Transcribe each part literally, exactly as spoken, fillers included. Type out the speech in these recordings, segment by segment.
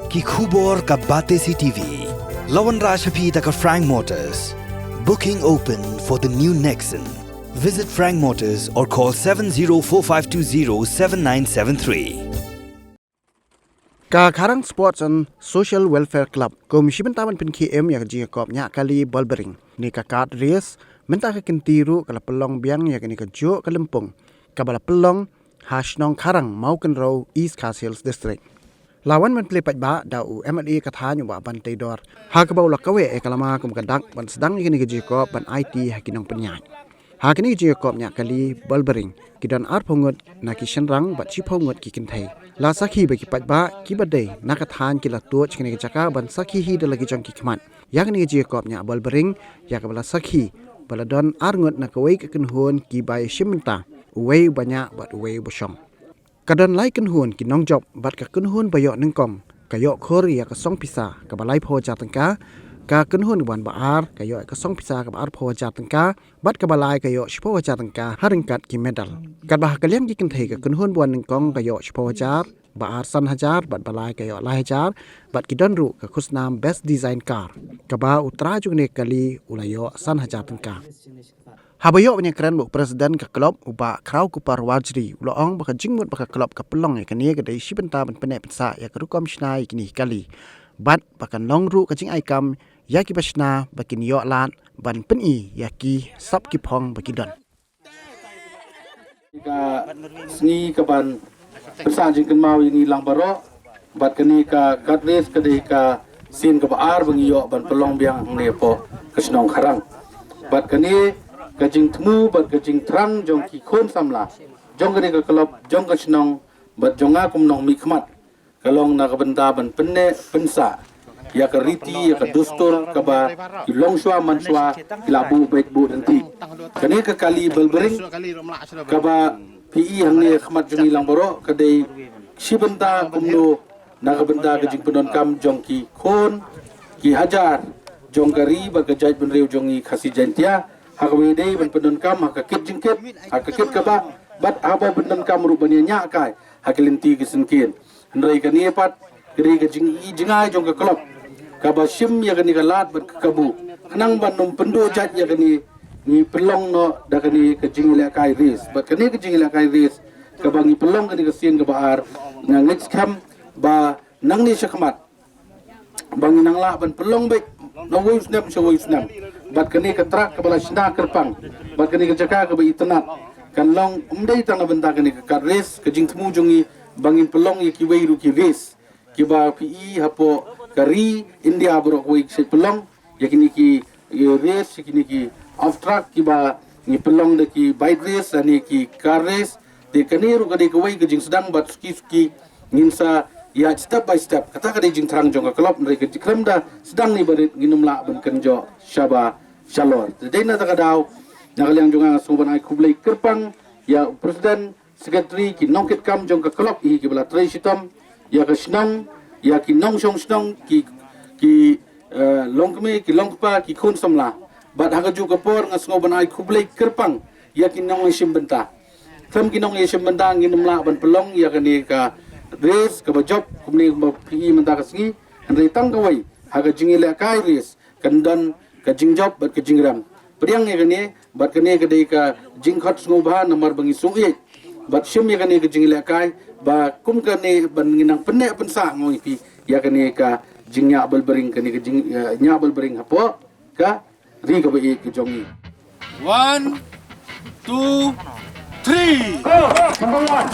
Ki khubor ka Batesi T V. La wanrah sha phi da ka Frank Motors. Booking open for the new Nexon. Visit Frank Motors or call seven zero four five two zero seven nine seven three. Ka Kharang Sports and Social Welfare Club kum shi bynta ban pynkhie em ïa ka jingïakop ñiah kali ball bearing ne ka kart race, mynta ka kynti ruh ka la pynlong biang ïa kane ka juh ka lympung kaba la pynlong ha shnong Kharang, Mawkynrew, East Khasi Hills District. La wan ban plie paidbah da u M L A ka thaiñ u Bah Banteidor, ha kaba u la kaweh ïa ka lama kum ka dak ban sdang ïa kane ka jingïakop ban aiti ha ki nongpynïaid. Ha kane ka jingïakop ñiah kali ball bearing ki don arphew ngut na ki shynrang bad shiphew ngut ki kynthei. La sakhi ba ki paidbah kiba dei na ka thaiñ ki la tuid sha kane ka jaka ban sakhi hi da la ki jong ki khmat ïa kane ka jingïakop ñiah ball bearing, ïa kaba la sakhi ba la don ar ngut na kawei ka kynhun kiba ïashim bynta, uwei uba ñiah bad uwei uba shong. Ka don lai kynhun ki nongjop bad ka kynhun ba ïoh nyngkong ka ïoh khur ïa ka song pisa kaba laiphew hajar tyngka, ka kynhun ba wan ba ar ka ïoh ïa ka song pisa kaba arphew hajar tyngka, bad kaba lai ka ïoh shiphew hajar tyngka ha ryngkat ki medal. Katba ha ka liang ki kynthei ka kynhun ba wan nyngkong ka ïoh shiphew hajar, ba ar san hajar, bad ba lai ka ïoh lai hajar, bad ki don ruh ka khusnam Best Design Car, kaba u trai jong kane ka kali u la ïoh san hajar tyngka. Haba ïoh ban ïakren bad u President ka club u Bah Khrawkupar Warjri, u la ong ba ka jingmut ba ka club ka pynlong ïa kane ka dei shi bynta ban pynneh pynsah ïa ka rukom shna ïa kine ki kali, bad ba kan long ruh ka jingai kam ïa kiba shna ba kin ïoh lad ban pyni ïa ki sap ki phong ba ki don. Ka sngi kaban pynsah jingkynmaw ïa ngi lang baroh, bad kane ka kart race ka dei ka sien kaba ar ba ngi ïoh ban pynlong biang hangne hapoh ka shnong Kharang. Bad kane ka jingthmu bad ka jingthrang jong ki khun samla jong kane ka club, jong ka shnong, bad jong nga kum nongmihkhmat, ka long na ka bynta ban pynneh pynsah ïa ka riti, ïa ka dustur kaba ki longshuwa manshuwa ki la buh beit buh ryntih. Kane ka kali ball bearing kaba phi i hangne ha khmat jong ngi lang baroh ka dei shi bynta kumno na ka bynta ka jingpyndonkam jong ki khun ki hajar jong ka ri bad ka jaitbynriew jong ngi Khasi Jaiñtia, ha kaba ïadei ban pyndonkam ha ka kit jingkit, ha ka kit ka bah, bad haba pyndonkam ruh ban ïa ñiah kai ha ki lynti ki syngkien. Hynrei kane pat ka dei ka jing, i jingai jong ka club kaba shim ïa kane ka lad bad ka kabu khnang ban ym pynduh jait ïa kane. Ngi pynlong noh da kane ka jingïalehkai race, bad kane ka jingïalehkai race kaba ngi pynlong kane ka sien kaba ar, nga ngeit skhem ba nangne shakhmat ba ngi nang lah ban pynlong beit na uwei u snem sha uwei u snem. Bad kane ka track kaba la shna kyrpang, bad kane ka jaka kaba itynnad, kan long ym dei tang na bynta kane ka kart race, ka jingthmu jong ngi ba ngin pynlong ïa kiwei ruh ki race kiba phi i hapoh ka ri India baroh kawei ki shu pynlong ïa kine ki, ïa race, ïa kine ki off track kiba ngi pynlong da ki bike race lane ki car race. Te kane ruh ka dei kawei ka jingsdang bad suki suki ngin sa ïaid step by step. Kata ka dei jingthrang jong ka club, hynrei ka jingkhlem da sdang ne barit ngin ym lah ban kynjoh shaba shalor. Te dei na kata ka daw, na ka liang jong nga nga sngew ban ai khublei kyrpang ïa u president, secretary, ki nongkitkam jong ka club, ïa kiba la trei shitom, ïa ka shnong, ïa ki nongshong shnong, ki, ki, eh, longkmie, ki longkpa, ki khun samla. Bad ha kajuh ka por nga sngew ban ai khublei kyrpang ïa ki nongïashim bynta. Khlem ki nongïashim bynta ngin ym lah ban pynlong ïa kane ka race kaba jop kumne kumba phi i mynta ka sngi. Hynrei tang kawei ha ka jingïalehkai race kan don ka jingjop bad ka jingrem. Pdiang ïa kane, bad kane ka dei ka jingkhot sngewbha namar ba ngi sngewbha bad shim ïa kane ka jingïalehkai ba kum kane ban ngin nang pynneh pynsah, nga ong ïa phi, ïa kane ka jingñiah ball bearing, kane ka jing, eh, ñiah ball bearing hapoh ka ri kaba ïeit ka jong ngi. One, two, three. Go! Number one.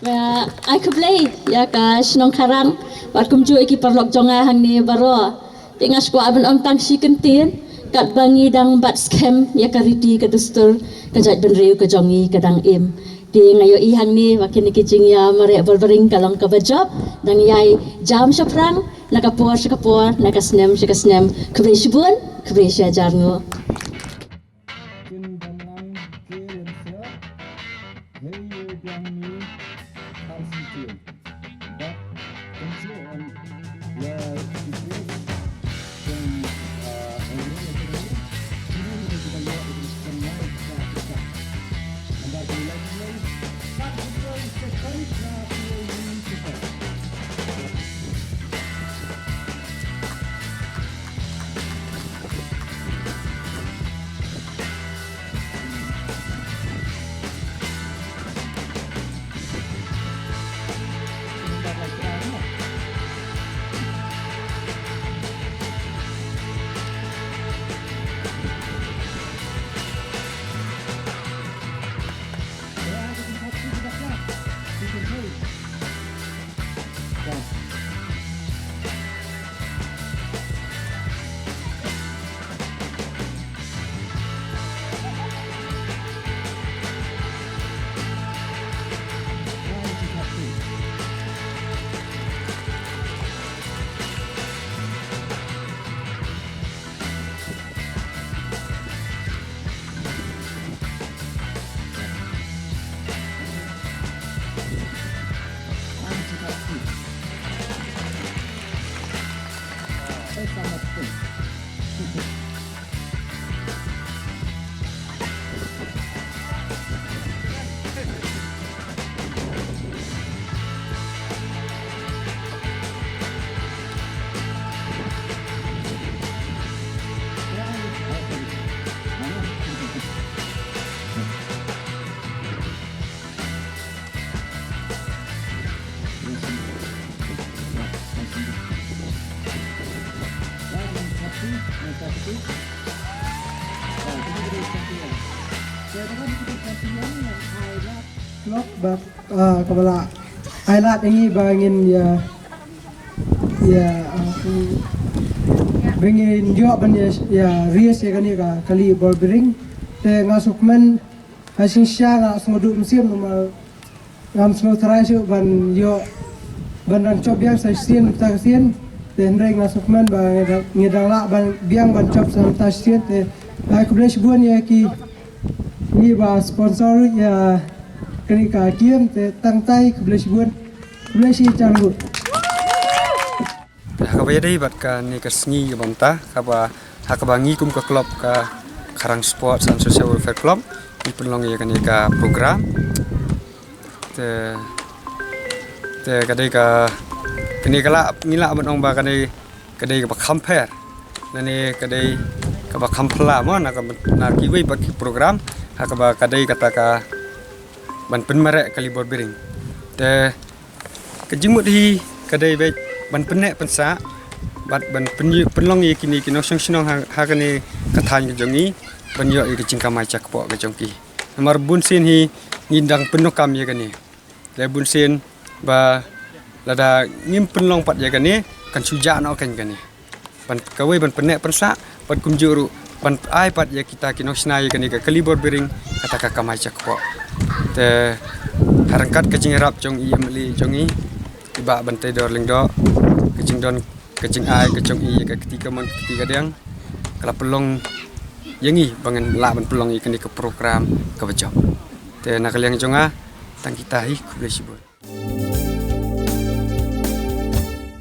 Nga ai khublei ïa ka shnong Kharang bad kumjuh ïa ki paralok jong nga hangne baroh. Te nga sngewkwah ban ong tang shi kyntien, katba ngi dang bat skhem ïa ka riti ka dustur, ka jaitbynriew ka jong ngi ka dang im. Te nga ïohi hangne ba kine ki jingïamareh bor baring ka long kaba jop, dang ïai jam shaphrang na ka por sha ka por, na ka snem sha ka snem. Khublei shibun, khublei shihajar nguh. Kin Bamlang K Lensio, Hei Yu Biang Mi, Arsenal. But until on the Kin, uh, on the Klok bad, ah, kaba la ai lad ïa ngi ba ngin ïa, ïa, ah, ba ngin ïoh ban ïa, ïa raise ïa kane ka kali bor biring. Te nga sngewkmen ha shisha nga sngewduh mynsiem namar ngam sngewthuh shuh ban ïoh ban dang jop biang sa shisien mynta ka sien. Te hynrei nga sngewkmen ba ngi dang, ngi dang lah ban biang ban jop sa mynta shisien. Te ai khublei shibun ïa ki, ngi ba sponsor ïa kane ka game. Te tang tai, khublei shibun. Khublei shihajar nguh. Te ha kaba ïadei bad kane ka sngi kaba mynta, kaba, ha kaba ngi kum ka club ka Kharang Sports and Social Welfare Club, ngi pynlong ïa kane ka program. Te, te ka dei ka, kane ka lah, ngi lah ban ong ba ka dei, ka dei kaba kham pher, lane ka dei kaba kham phylla mo na ka, na kiwei pat ki program, ha kaba ka dei kata ka ban pynmareh kali bor biring. Te ka jingmut hi ka dei beit ban pynneh pynsah bad ban pyn-, pynlong ïa kine ki nongshong shnong ha, ha kane ka thaiñ ka jong ngi ban ïoh ïa ka jingkamai jakpoh ka jong ki. Namar bunsien hi ngi dang pyndonkam ïa kane. Te bunsien ba lada ngim pynlong pat ïa kane kan shu jah noh kein kane. Ban kawei ban pynneh pynsah, bad kumjuh ruh ban ai pat ïa kita ki nongshna ïa kane ka kali bor biring kata ka kamai jakpoh. Te ha ryngkat ka jingïarap jong i M L A jong i, i Bah Banteidor Lyngdoh, ka jingdon ka jingai ka jong i ïa ka kti kamon ka kti kadiang ka la pynlong ïa ngi ba ngin lah ban pynlong ïa kane ka program kaba jop. Te na ka liang jong nga tang kita hi, khublei shibun.